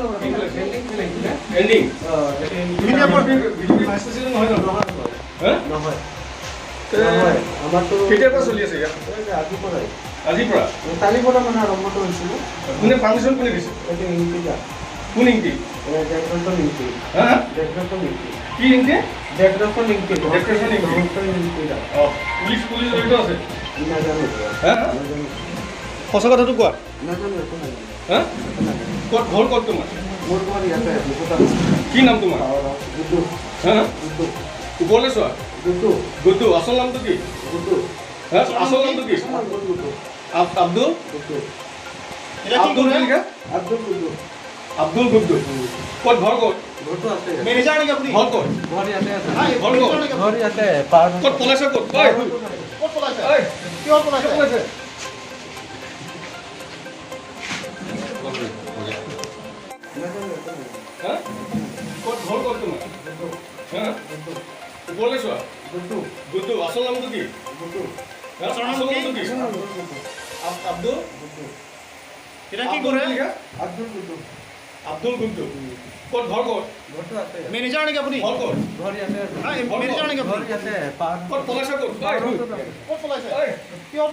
Ending vice president নহয় জানো? হা? নহয়। তে নহয়, আমাৰতো কেতিয়াৰ পৰা চলি আছে ইয়াত? এই যে আজিৰ পৰাই। আজিৰ পৰা? কালিৰ পৰা মানে আৰম্ভটো হৈছিলে। কোনে পাৰ্মিশ্যন কোনে দিছে? এইটো ইংকিতা। কোন ইংকি? দেৱব্ৰত ইংকি। হা হা? দেৱব্ৰত ইংকি। কি ইংকি? দেৱব্ৰত ইংকি। দেৱব্ৰত ইংকি। দেৱব্ৰত ইংকিতা। অঁ, পুলিচ পুলিচ জড়িত আছে? নাজানো। হা হা? নাজানো। সঁচা কথাটো কোৱা। নাজানো, একো নাজানো। হা? একো নাজানো। ক'ত ঘৰ, ক'ত তোমাৰ? মোৰ ঘৰ ইয়াতে দুটা। কি নাম তোমাৰ? গুড্ডু। হা হা? গুড্ডু। ওপৰলৈ চোৱা। গুড্ডু। গুড্ডু, আচল নামটো কি? গুড্ডু। হা, আচল নামটো কি? আব্দুল গুড্ডু। আব্দুল গুড্ডু। আব্দুল কি লিখা? আব্দুল গুড্ডু। আব্দুল গুড্ডু। ক'ত ঘৰ, ক'ত? ঘৰটো আছে ইয়াতে। মেনেজাৰ নেকি আপুনি? ঘৰ ক'ত? ঘৰ ইয়াতে আছে। ঘৰ ক'ত? ঘৰ ইয়াতে পাৰ। ক'ত পলাইছে, ক'ত? ঐ! ক'ত পলাইছে? ঐ! কিয় পলাইছে? ক'ত পলাইছে? নাজানো, একো নাজানো। হা? ক'ত ঘৰ, ক'ত তোমাৰ? হা? ওপৰলৈ চোৱা। গুড্ডু। গুড্ডু, আচল নামটো কি? গুড্ডু। হা, আচল নামটো কি? আব্দুল গুড্ডু। এতিয়া কি আব্দুল কৰে? কি লিখা? আব্দুল গুড্ডু। আব্দুল গুড্ডু। ক'ত ঘৰ, ক'ত? ঘৰটো আছে ইয়াতে। মেনেজাৰ নেকি আপুনি? ঘৰ ক'ত? ঘৰ ইয়াতে আছে। মেনেজাৰ নেকি ঘৰ আপুনি? ইয়াতে পাৰ। ক'ত পলাইছে, ক'ত? ঐ! ক'ত পলাইছে? ঐ! কিয়?